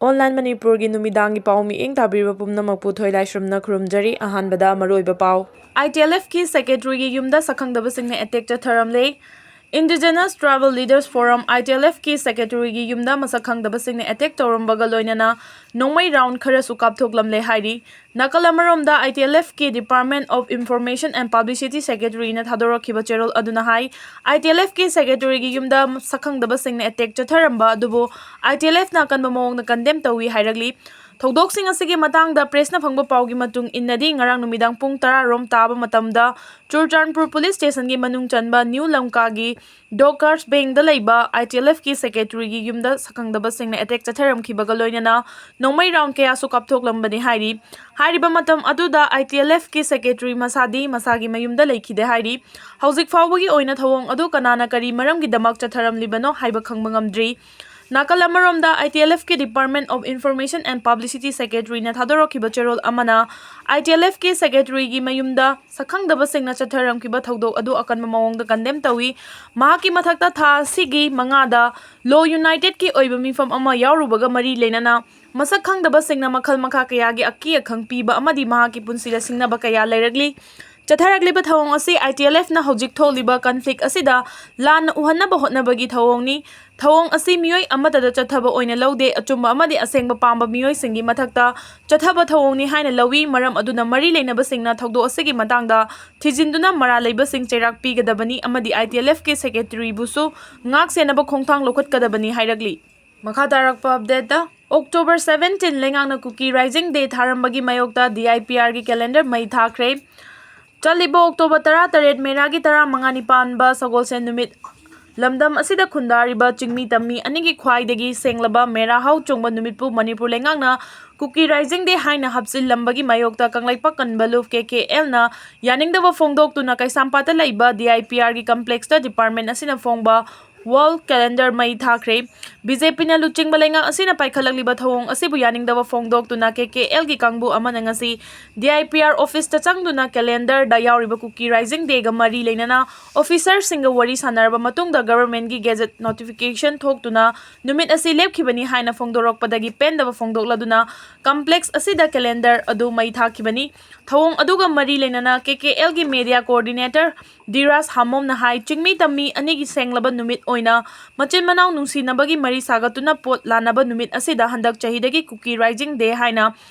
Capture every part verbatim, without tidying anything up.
Online ꯃꯅꯤꯄꯨꯔꯒꯤ ꯅꯨꯃꯤꯗꯥꯡꯒꯤ ꯄꯥꯎ ꯃꯤꯠꯌꯦꯡ ꯇꯥꯕꯤꯔꯤꯕ ꯄꯨꯝꯅꯃꯛꯄꯨ ꯊꯣꯏꯂꯥꯏꯁ꯭ꯔꯝꯅ ꯈꯨꯔꯨꯝꯖꯔꯤ꯫ ꯑꯍꯥꯟꯕꯗ ꯃꯔꯨꯑꯣꯏꯕ ꯄꯥꯎ꯫ ITLFꯀꯤ secretaryꯒꯤ ꯌꯨꯝꯗ ꯁꯛꯈꯪꯗꯕꯁꯤꯡꯅ attack ꯆꯠꯊꯔꯝꯂꯦ꯫ Indigenous Tribal Leaders Forum, ITLFꯀꯤ secretaryꯒꯤ ꯌꯨꯝꯗ ꯃꯁꯛ ꯈꯪꯗꯕꯁꯤꯡꯅ attack ꯇꯧꯔꯝꯕꯒ ꯂꯣꯏꯅꯅ ꯅꯣꯡꯃꯩ round ꯈꯔꯁꯨ ꯀꯥꯞꯊꯣꯛꯂꯝꯂꯦ ꯍꯥꯏꯔꯤ꯫ ꯅꯥꯀꯜ ꯑꯃꯔꯣꯝꯗ, ITLFꯀꯤ Department of Information and Publicity secretaryꯅ ꯊꯥꯗꯣꯔꯛꯈꯤꯕ ꯆꯦꯔꯣꯜ ꯑꯗꯨꯅ ꯍꯥꯏ, ITLFꯀꯤ secretaryꯒꯤ ꯌꯨꯝꯗ ꯁꯛꯈꯪꯗꯕꯁꯤꯡꯅ attack ꯆꯠꯊꯔꯝꯕ ꯑꯗꯨꯕꯨ ITLFꯅ ꯑꯀꯟꯕ ꯃꯑꯣꯡꯗ condemn ꯇꯧꯏ ꯍꯥꯏꯔꯛꯂꯤ꯫ ꯊꯧꯗꯣꯛꯁꯤꯡ ꯑꯁꯤꯒꯤ ꯃꯇꯥꯡꯗ pressꯅ ꯐꯪꯕ ꯄꯥꯎꯒꯤ ꯃꯇꯨꯡ ꯏꯟꯅꯗꯤ, ꯉꯔꯥꯡ ꯅꯨꯃꯤꯗꯥꯡ ꯄꯨꯡ ꯇꯔꯥ ꯔꯣꯝ ꯇꯥꯕ ꯃꯇꯝꯗ ꯆꯨꯔꯆꯥꯟꯄꯨꯔ police stationꯒꯤ ꯃꯅꯨꯡ ꯆꯟꯕ ꯅ꯭ꯌꯨ ꯂꯝꯀꯥꯒꯤ ꯗꯣꯀꯥꯔꯁ ꯕꯦꯡꯗ ꯂꯩꯕ ITLFꯀꯤ secretaryꯒꯤ ꯌꯨꯝꯗ ꯁꯛꯈꯪꯗꯕꯁꯤꯡꯅ attack ꯆꯠꯊꯔꯝꯈꯤꯕꯒ ꯂꯣꯏꯅꯅ ꯅꯣꯡꯃꯩ round ꯀꯌꯥꯁꯨ ꯀꯥꯞꯊꯣꯛꯂꯝꯕꯅꯤ ꯍꯥꯏꯔꯤ꯫ ꯍꯥꯏꯔꯤꯕ ꯃꯇꯝ ꯑꯗꯨꯗ ITLFꯀꯤ secretary ꯃꯁꯥꯗꯤ ꯃꯁꯥꯒꯤ ꯃꯌꯨꯝꯗ ꯂꯩꯈꯤꯗꯦ ꯍꯥꯏꯔꯤ꯫ ꯍꯧꯖꯤꯛ ꯐꯥꯎꯕꯒꯤ ꯑꯣꯏꯅ ꯊꯧꯑꯣꯡ ꯑꯗꯨ ꯀꯅꯥꯅ ꯀꯔꯤ ꯃꯔꯝꯒꯤꯗꯃꯛ ꯆꯠꯊꯔꯝꯂꯤꯕꯅꯣ ꯍꯥꯏꯕ ꯈꯪꯕ ꯉꯝꯗ꯭ꯔꯤ꯫ ꯅꯥꯀꯜ ꯑꯃꯔꯣꯝꯗ, ITLFꯀꯤ Department of Information and Publicity secretaryꯅ ꯊꯥꯗꯣꯔꯛꯈꯤꯕ ꯆꯦꯔꯣꯜ ꯑꯃꯅ ITLFꯀꯤ secretaryꯒꯤ ꯃꯌꯨꯝꯗ ꯁꯛꯈꯪꯗꯕꯁꯤꯡꯅ ꯆꯠꯊꯔꯝꯈꯤꯕ ꯊꯧꯗꯣꯛ ꯑꯗꯨ ꯑꯀꯟꯕ ꯃꯑꯣꯡꯗ condemn ꯇꯧꯏ꯫ ꯃꯍꯥꯛꯀꯤ ꯃꯊꯛꯇ ꯊꯥ ꯑꯁꯤꯒꯤ ꯃꯉꯥꯗ ꯂꯣ ꯌꯨꯅꯥꯏꯇꯦꯗꯀꯤ ꯑꯣꯏꯕ ꯃꯤꯐꯝ ꯑꯃ ꯌꯥꯎꯔꯨꯕꯒ ꯃꯔꯤ ꯂꯩꯅꯅ ꯃꯁꯛ ꯈꯪꯗꯕꯁꯤꯡꯅ ꯃꯈꯜ ꯃꯈꯥ ꯀꯌꯥꯒꯤ ꯑꯀꯤ ꯑꯈꯪ ꯄꯤꯕ ꯑꯃꯗꯤ ꯃꯍꯥꯛꯀꯤ ꯄꯨꯟꯁꯤꯗ ꯁꯤꯡꯅꯕ ꯀꯌꯥ ꯂꯩꯔꯛꯂꯤ꯫ ꯆꯠꯊꯔꯛꯂꯤꯕ ꯊꯧꯑꯣꯡ ꯑꯁꯤ ITLFꯅ ꯍꯧꯖꯤꯛ ꯊꯣꯛꯂꯤꯕ conflict ꯑꯁꯤꯗ ꯂꯥꯟꯅ ꯎꯍꯟꯅꯕ ꯍꯣꯠꯅꯕꯒꯤ ꯊꯧꯑꯣꯡꯅꯤ꯫ ꯊꯧꯑꯣꯡ ꯑꯁꯤ ꯃꯤꯑꯣꯏ ꯑꯃꯠꯇꯗ ꯆꯠꯊꯕ ꯑꯣꯏꯅ ꯂꯧꯗꯦ, ꯑꯆꯨꯝꯕ ꯑꯃꯗꯤ ꯑꯁꯦꯡꯕ ꯄꯥꯝꯕ ꯃꯤꯑꯣꯏꯁꯤꯡꯒꯤ ꯃꯊꯛꯇ ꯆꯠꯊꯕ ꯊꯧꯑꯣꯡꯅꯤ ꯍꯥꯏꯅ ꯂꯧꯏ꯫ ꯃꯔꯝ ꯑꯗꯨꯅ ꯃꯔꯤ ꯂꯩꯅꯕꯁꯤꯡꯅ ꯊꯧꯗꯣꯛ ꯑꯁꯤꯒꯤ ꯃꯇꯥꯡꯗ ꯊꯤꯖꯤꯟꯗꯨꯅ ꯃꯔꯥꯜ ꯂꯩꯕꯁꯤꯡ ꯆꯩꯔꯥꯛ ꯄꯤꯒꯗꯕꯅꯤ ꯑꯃꯗꯤ ITLFꯀꯤ secretaryꯕꯨꯁꯨ ꯉꯥꯛ ꯁꯦꯟꯅꯕ ꯈꯣꯡꯊꯥꯡ ꯂꯧꯈꯠꯀꯗꯕꯅꯤ ꯍꯥꯏꯔꯛꯂꯤ꯫ ꯃꯈꯥ ꯇꯥꯔꯛꯄ updateꯇ, October seventeen ꯂꯩꯉꯥꯛꯅ Kuki Rising Day ꯊꯥꯔꯝꯕꯒꯤ ꯃꯥꯌꯣꯛꯇ DIPRꯒꯤ calendar ꯃꯩ ꯊꯥꯈ꯭ꯔꯦ꯫ ꯆꯠꯂꯤꯕ October ꯇꯔꯥꯇꯔꯦꯠ ꯃꯦꯔꯥꯒꯤ ꯇꯔꯥꯃꯉꯥꯅꯤ ꯄꯥꯟꯕ ꯁꯒꯣꯜꯁꯦꯟ ꯅꯨꯃꯤꯠ ꯂꯝꯗꯝ ꯑꯁꯤꯗ ꯈꯨꯟꯗꯥꯔꯤꯕ ꯆꯤꯡꯃꯤ ꯇꯝꯃꯤ ꯑꯅꯤꯒꯤ ꯈ꯭ꯋꯥꯏꯗꯒꯤ ꯁꯦꯡꯂꯕ ꯃꯦꯔꯥ ꯍꯥꯎ ꯆꯣꯡꯕ ꯅꯨꯃꯤꯠꯄꯨ ꯃꯅꯤꯄꯨꯔ ꯂꯩꯉꯥꯛꯅ Kuki Rising Day ꯍꯥꯏꯅ ꯍꯥꯞꯆꯤꯜꯂꯝꯕꯒꯤ ꯃꯥꯌꯣꯛꯇ ꯀꯪꯂꯩꯄꯥꯛ ꯀꯟꯕ ꯂꯨꯞ, KKLꯅ ꯌꯥꯅꯤꯡꯗꯕ ꯐꯣꯡꯗꯣꯛꯇꯨꯅ ꯀꯩꯁꯥꯝꯄꯥꯠꯇ ꯂꯩꯕ DIPRꯒꯤ complexꯇ department ꯑꯁꯤꯅ ꯐꯣꯡꯕ World Calendar ꯃꯩ ꯊꯥꯈ꯭ꯔꯦ꯫ ꯕꯤ ꯖꯦ ꯄꯤꯅ ꯂꯨꯆꯤꯡꯕ ꯂꯩꯉꯥꯛ ꯑꯁꯤꯅ ꯄꯥꯏꯈꯠꯂꯛꯂꯤꯕ ꯊꯧꯑꯣꯡ ꯑꯁꯤꯕꯨ ꯌꯥꯅꯤꯡꯗꯕ ꯐꯣꯡꯗꯣꯛꯇꯨꯅ ꯀꯦ ꯀꯦ ꯑꯦꯜꯒꯤ ꯀꯥꯡꯕꯨ ꯑꯃꯅ ꯉꯁꯤ ꯗꯤ ꯑꯥꯏ ꯄꯤ ꯑꯥꯔ ꯑꯣꯐꯤꯁꯇ ꯆꯪꯗꯨꯅ ꯀꯦꯂꯦꯟꯗꯔꯗ ꯌꯥꯎꯔꯤꯕ ꯀꯨꯀꯤ ꯔꯥꯏꯖꯤꯡ ꯗꯦꯒ ꯃꯔꯤ ꯂꯩꯅꯅ ꯑꯣꯐꯤꯁꯔꯁꯤꯡꯒ ꯋꯥꯔꯤ ꯁꯥꯟꯅꯔꯕ ꯃꯇꯨꯡꯗ ꯒꯚꯔꯟꯃꯦꯟꯠꯀꯤ ꯒꯦꯖꯦꯠ ꯅꯣꯇꯤꯐꯤꯀꯦꯁꯟ ꯊꯣꯛꯇꯨꯅ ꯅꯨꯃꯤꯠ ꯑꯁꯤ ꯂꯦꯞꯈꯤꯕꯅꯤ ꯍꯥꯏꯅ ꯐꯣꯡꯗꯣꯔꯛꯄꯗꯒꯤ ꯄꯦꯟꯗꯕ ꯐꯣꯡꯗꯣꯛꯂꯗꯨꯅ ꯀꯝꯄ꯭ꯂꯦꯛꯁ ꯑꯁꯤꯗ ꯀꯦꯂꯦꯟꯗꯔ ꯑꯗꯨ ꯃꯩ ꯊꯥꯈꯤꯕꯅꯤ꯫ ꯊꯧꯑꯣꯡ ꯑꯗꯨꯒ ꯃꯔꯤ ꯂꯩꯅꯅ ꯀꯦ ꯀꯦ ꯑꯦꯜꯒꯤ ꯃꯦꯗꯤꯌꯥ ꯀꯣꯑꯣꯔꯗꯤꯅꯦꯇꯔ ꯙꯤꯔꯥꯖ ꯍꯥꯃꯣꯝꯅ ꯍꯥꯏ, ꯆꯤꯡꯃꯤ ꯇꯝꯃꯤ ꯑꯅꯤꯒꯤ ꯁꯦꯡꯂꯕ ꯅꯨꯃꯤꯠ ꯑꯣꯏꯅ ꯃꯆꯤꯟ ꯃꯅꯥꯎ ꯅꯨꯡꯁꯤꯅꯕꯒꯤ ꯃꯔꯤ ꯁꯥꯒꯠꯇꯨꯅ ꯄꯣꯠ ꯂꯥꯟꯅꯕ ꯅꯨꯃꯤꯠ ꯑꯁꯤꯗ ꯍꯟꯗꯛ ꯆꯍꯤꯗꯒꯤ ꯀꯨꯀꯤ ꯔꯥꯏꯖꯤꯡ ꯗꯦ ꯍꯥꯏꯅ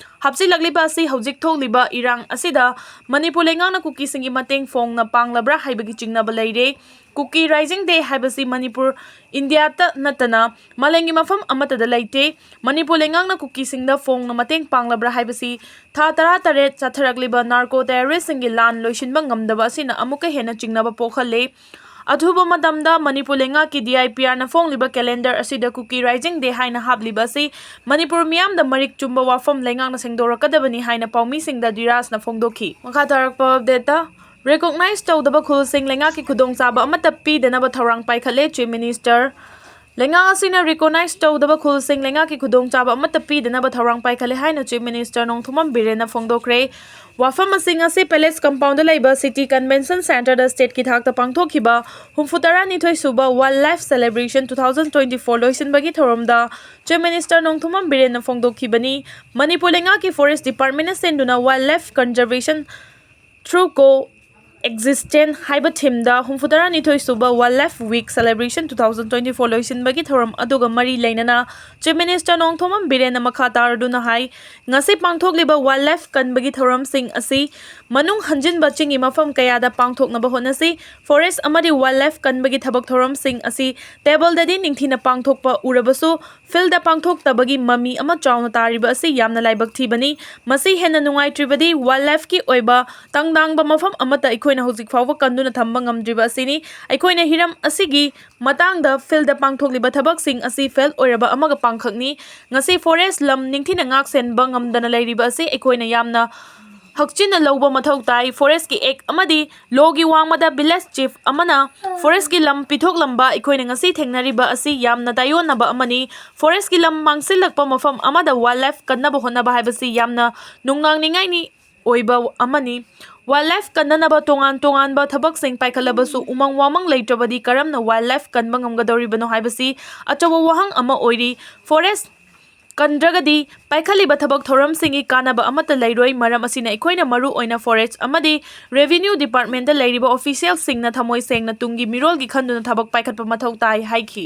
ꯍꯥꯞꯆꯤꯜꯂꯛꯂꯤꯕ ꯑꯁꯤ ꯍꯧꯖꯤꯛ ꯊꯣꯛꯂꯤꯕ ꯏꯔꯥꯡ ꯑꯁꯤꯗ ꯃꯅꯤꯄꯨꯔ ꯂꯩꯉꯥꯛꯅ ꯀꯨꯀꯤꯁꯤꯡꯒꯤ ꯃꯇꯦꯡ ꯐꯣꯡꯅ ꯄꯥꯡꯂꯕ꯭ꯔꯥ ꯍꯥꯏꯕꯒꯤ ꯆꯤꯡꯅꯕ ꯂꯩꯔꯦ꯫ ꯀꯨꯀꯤ ꯔꯥꯏꯖꯤꯡ ꯗꯦ ꯍꯥꯏꯕꯁꯤ ꯃꯅꯤꯄꯨꯔ, ꯏꯟꯗꯤꯌꯥꯇ ꯅꯠꯇꯅ ꯃꯥꯂꯦꯝꯒꯤ ꯃꯐꯝ ꯑꯃꯠꯇꯗ ꯂꯩꯇꯦ꯫ ꯃꯅꯤꯄꯨꯔ ꯂꯩꯉꯥꯛꯅ ꯀꯨꯀꯤꯁꯤꯡꯗ ꯐꯣꯡꯅ ꯃꯇꯦꯡ ꯄꯥꯡꯂꯕ꯭ꯔꯥ ꯍꯥꯏꯕꯁꯤ ꯊꯥ ꯇꯔꯥꯇꯔꯦꯠ ꯆꯠꯊꯔꯛꯂꯤꯕ ꯅꯥꯔꯀꯣ ꯇꯦꯔꯣꯔꯤꯁ꯭ꯠꯁꯤꯡꯒꯤ ꯂꯥꯟ ꯂꯣꯏꯁꯤꯟꯕ ꯉꯝꯗꯕ ꯑꯁꯤꯅ ꯑꯃꯨꯛꯀ ꯍꯦꯟꯅ ꯆꯤꯡꯅꯕ ꯄꯣꯛꯍꯜꯂꯦ꯫ ꯑꯊꯨꯕ ꯃꯇꯝꯗ ꯃꯅꯤꯄꯨꯔ ꯂꯩꯉꯥꯛꯀꯤ ꯗꯤ ꯑꯥꯏ ꯄꯤ ꯑꯥꯔꯅ ꯐꯣꯡꯂꯤꯕ ꯀꯦꯂꯦꯟꯗꯔ ꯑꯁꯤꯗ ꯀꯨꯀꯤ ꯔꯥꯏꯖꯤꯡ ꯗꯦ ꯍꯥꯏꯅ ꯍꯥꯞꯂꯤꯕ ꯑꯁꯤ ꯃꯅꯤꯄꯨꯔ ꯃꯤꯌꯥꯝꯗ ꯃꯔꯤꯛ ꯆꯨꯝꯕ ꯋꯥꯐꯝ ꯂꯩꯉꯥꯛꯅ ꯁꯦꯡꯗꯣꯔꯛꯀꯗꯕꯅꯤ ꯍꯥꯏꯅ ꯄꯥꯎꯃꯤꯁꯤꯡꯗ ꯙꯤꯔꯥꯖꯅ ꯐꯣꯡꯗꯣꯛꯈꯤ꯫ ꯃꯈꯥ ꯇꯥꯔꯛꯄ ꯑꯞꯗꯦꯠꯇ, ꯔꯤꯀꯣꯛꯅꯥꯏꯖ ꯇꯧꯗꯕ ꯈꯨꯜꯁꯤꯡ ꯂꯩꯉꯥꯛꯀꯤ ꯈꯨꯗꯣꯡꯆꯥꯕ ꯑꯃꯠꯇ ꯄꯤꯗꯅꯕ ꯊꯧꯔꯥꯡ ꯄꯥꯏꯈꯠꯂꯦ꯫ ꯆꯤꯐ ꯃꯤꯅꯤꯁꯇꯔ ꯂꯩꯉꯥꯛ ꯑꯁꯤꯅ ꯔꯤꯀꯣꯛꯅꯥꯏꯖ ꯇꯧꯗꯕ ꯈꯨꯜꯁꯤꯡ ꯂꯩꯉꯥꯛꯀꯤ ꯈꯨꯗꯣꯡꯆꯥꯕ ꯑꯃꯠꯇ ꯄꯤꯗꯅꯕ ꯊꯧꯔꯥꯡ ꯄꯥꯏꯈꯠꯂꯦ ꯍꯥꯏꯅ ꯆꯤꯐ ꯃꯤꯅꯤꯁꯇꯔ ꯅꯣꯡꯊꯣꯝꯕꯝ ꯕꯤꯔꯦꯟꯅ ꯐꯣꯡꯗꯣꯛꯈ꯭ꯔꯦ꯫ ꯋꯥꯐꯝ ꯑꯁꯤꯡ ꯑꯁꯤ ꯄꯦꯂꯦꯁ ꯀꯝꯄꯥꯎꯟꯗ ꯂꯩꯕ ꯁꯤꯇꯤ ꯀꯟꯚꯦꯟꯁꯟ ꯁꯦꯟꯇꯔꯗ ꯁ꯭ꯇꯦꯠꯀꯤ ꯊꯥꯛꯇ ꯄꯥꯡꯊꯣꯛꯈꯤꯕ ꯍꯨꯝꯐꯨ ꯇꯔꯥꯅꯤꯊꯣꯏ ꯁꯨꯕ Wildlife Celebration two thousand twenty four ꯂꯣꯏꯁꯤꯟꯕꯒꯤ ꯊꯧꯔꯝꯗ ꯆꯤꯐ ꯃꯤꯅꯤꯁꯇꯔ ꯅꯣꯡꯊꯣꯝꯕꯝ ꯕꯤꯔꯦꯟꯅ ꯐꯣꯡꯗꯣꯛꯈꯤꯕꯅꯤ꯫ ꯃꯅꯤꯄꯨꯔ ꯂꯩꯉꯥꯛꯀꯤ ꯐꯣꯔꯦꯁ ꯗꯤꯄꯥꯔꯠꯃꯦꯟꯅ ꯁꯤꯟꯗꯨꯅ Wildlife Conservation Through Co-Existence ꯍꯥꯏꯕ ꯊꯤꯝꯗ ꯍꯨꯝꯐꯨ ꯇꯔꯥꯅꯤꯊꯣꯏ ꯁꯨꯕ Wildlife Week Celebration two thousand twenty four ꯂꯣꯏꯁꯤꯟꯕꯒꯤ ꯊꯧꯔꯝ ꯑꯗꯨꯒ ꯃꯔꯤ ꯂꯩꯅꯅ ꯆꯤꯐ ꯃꯤꯅꯤꯁꯇꯔ ꯅꯣꯡꯊꯣꯝꯕꯝ ꯕꯤꯔꯦꯟꯅ ꯃꯈꯥ ꯇꯥꯔꯗꯨꯅ ꯍꯥꯏ, ꯉꯁꯤ ꯄꯥꯡꯊꯣꯛꯂꯤꯕ ꯋꯥꯏꯜꯗ ꯂꯥꯏꯐ ꯀꯟꯕꯒꯤ ꯊꯧꯔꯝꯁꯤꯡ ꯑꯁꯤ ꯃꯅꯨꯡ ꯍꯟꯖꯤꯟꯕ ꯆꯤꯡꯒꯤ ꯃꯐꯝ ꯀꯌꯥꯗ ꯄꯥꯡꯊꯣꯛꯅꯕ ꯍꯣꯠꯅꯁꯤ꯫ ꯐꯣꯔꯦꯁ ꯑꯃꯗꯤ ꯋꯥꯏꯜꯗ ꯂꯥꯏꯐ ꯀꯟꯕꯒꯤ ꯊꯕꯛ ꯊꯧꯔꯝꯁꯤꯡ ꯑꯁꯤ ꯇꯦꯕꯜꯗꯗꯤ ꯅꯤꯡꯊꯤꯅ ꯄꯥꯡꯊꯣꯛꯄ ꯎꯔꯕꯁꯨ, ꯐꯤꯜꯗ ꯄꯥꯡꯊꯣꯛꯇꯕꯒꯤ ꯃꯃꯤ ꯑꯃ ꯆꯥꯎꯅ ꯇꯥꯔꯤꯕ ꯑꯁꯤ ꯌꯥꯝꯅ ꯂꯥꯏꯕꯛ ꯊꯤꯕꯅꯤ꯫ ꯃꯁꯤ ꯍꯦꯟꯅ ꯅꯨꯡꯉꯥꯏꯇ꯭ꯔꯤꯕꯗꯤ, ꯋꯥꯏꯜꯗ ꯂꯥꯏꯐꯀꯤ ꯑꯣꯏꯕ ꯇꯪꯗꯥꯡꯕ ꯃꯐꯝ ꯑꯃꯠꯇ ꯑꯩꯈꯣꯏꯅ ꯍꯧꯖꯤꯛ ꯐꯥꯎꯕ ꯀꯟꯗꯨꯅ ꯊꯝꯕ ꯉꯝꯗ꯭ꯔꯤꯕ ꯑꯁꯤꯅꯤ꯫ ꯑꯩꯈꯣꯏꯅ ꯍꯤꯔꯝ ꯑꯁꯤꯒꯤ ꯃꯇꯥꯡꯗ ꯐꯤꯜꯗ ꯄꯥꯡꯊꯣꯛꯂꯤꯕ ꯊꯕꯛꯁꯤꯡ ꯑꯁꯤ ꯐꯦꯜ ꯑꯣꯏꯔꯕ ꯑꯃꯒ ꯄꯥꯡꯈꯛꯅꯤ꯫ ꯉꯁꯤ ꯐꯣꯔꯦꯁ ꯂꯝ ꯅꯤꯡꯊꯤꯅ ꯉꯥꯛ ꯁꯦꯟꯕ ꯉꯝꯗꯅ ꯂꯩꯔꯤꯕ ꯑꯁꯤ ꯑꯩꯈꯣꯏꯅ ꯌꯥꯝꯅ ꯍꯛꯆꯤꯟꯅ ꯂꯧꯕ ꯃꯊꯧ ꯇꯥꯏ꯫ ꯐꯣꯔꯦꯁ꯭ꯠꯀꯤ ꯑꯦꯛ ꯑꯃꯗꯤ ꯂꯣꯒꯤ ꯋꯥꯡꯃꯗ ꯚꯤꯂꯦꯖ ꯆꯤꯐ ꯑꯃꯅ ꯐꯣꯔꯦꯁ꯭ꯠꯀꯤ ꯂꯝ ꯄꯤꯊꯣꯛꯂꯝꯕ ꯑꯩꯈꯣꯏꯅ ꯉꯁꯤ ꯊꯦꯡꯅꯔꯤꯕ ꯑꯁꯤ ꯌꯥꯝꯅ ꯇꯥꯏꯑꯣꯟꯅꯕ ꯑꯃꯅꯤ꯫ ꯐꯣꯔꯦꯁ꯭ꯠꯀꯤ ꯂꯝ ꯃꯥꯡꯁꯤꯜꯂꯛꯄ ꯃꯐꯝ ꯑꯃꯗ ꯋꯥꯏꯜꯗ ꯂꯥꯏꯐ ꯀꯟꯅꯕ ꯍꯣꯠꯅꯕ ꯍꯥꯏꯕꯁꯤ ꯌꯥꯝꯅ ꯅꯨꯡꯅꯥꯡꯅꯤꯡꯉꯥꯏꯅꯤ ꯑꯣꯏꯕ ꯑꯃꯅꯤ꯫ ꯋꯥꯏꯜꯗ ꯂꯥꯏꯐ ꯀꯟꯅꯅꯕ ꯇꯣꯉꯥꯟ ꯇꯣꯉꯥꯟꯕ ꯊꯕꯛꯁꯤꯡ ꯄꯥꯏꯈꯠꯂꯕꯁꯨ ꯎꯃꯪ ꯋꯥꯃꯪ ꯂꯩꯇ꯭ꯔꯕꯗꯤ ꯀꯔꯝꯅ ꯋꯥꯏꯜꯗ ꯂꯥꯏꯐ ꯀꯟꯕ ꯉꯝꯒꯗꯧꯔꯤꯕꯅꯣ ꯍꯥꯏꯕꯁꯤ ꯑꯆꯧꯕ ꯋꯥꯍꯪ ꯑꯃ ꯑꯣꯏꯔꯤ꯫ ꯐꯣꯔꯦꯁ꯭ꯠ ꯀꯟꯗ꯭ꯔꯒꯗꯤ ꯄꯥꯏꯈꯠꯂꯤꯕ ꯊꯕꯛ ꯊꯧꯔꯝꯁꯤꯡꯒꯤ ꯀꯥꯟꯅꯕ ꯑꯃꯠꯇ ꯂꯩꯔꯣꯏ꯫ ꯃꯔꯝ ꯑꯁꯤꯅ ꯑꯩꯈꯣꯏꯅ ꯃꯔꯨ ꯑꯣꯏꯅ ꯐꯣꯔꯦꯁ꯭ꯠ ꯑꯃꯗꯤ ꯔꯦꯚꯤꯅ꯭ꯌꯨ ꯗꯤꯄꯥꯔꯠꯃꯦꯟꯇ ꯂꯩꯔꯤꯕ ꯑꯣꯐꯤꯁꯤꯌꯦꯜꯁꯤꯡꯅ ꯊꯃꯣꯏ ꯁꯦꯡꯅ ꯇꯨꯡꯒꯤ ꯃꯤꯔꯣꯜꯒꯤ ꯈꯟꯗꯨꯅ ꯊꯕꯛ ꯄꯥꯏꯈꯠꯄ ꯃꯊꯧ ꯇꯥꯏ ꯍꯥꯏꯈꯤ꯫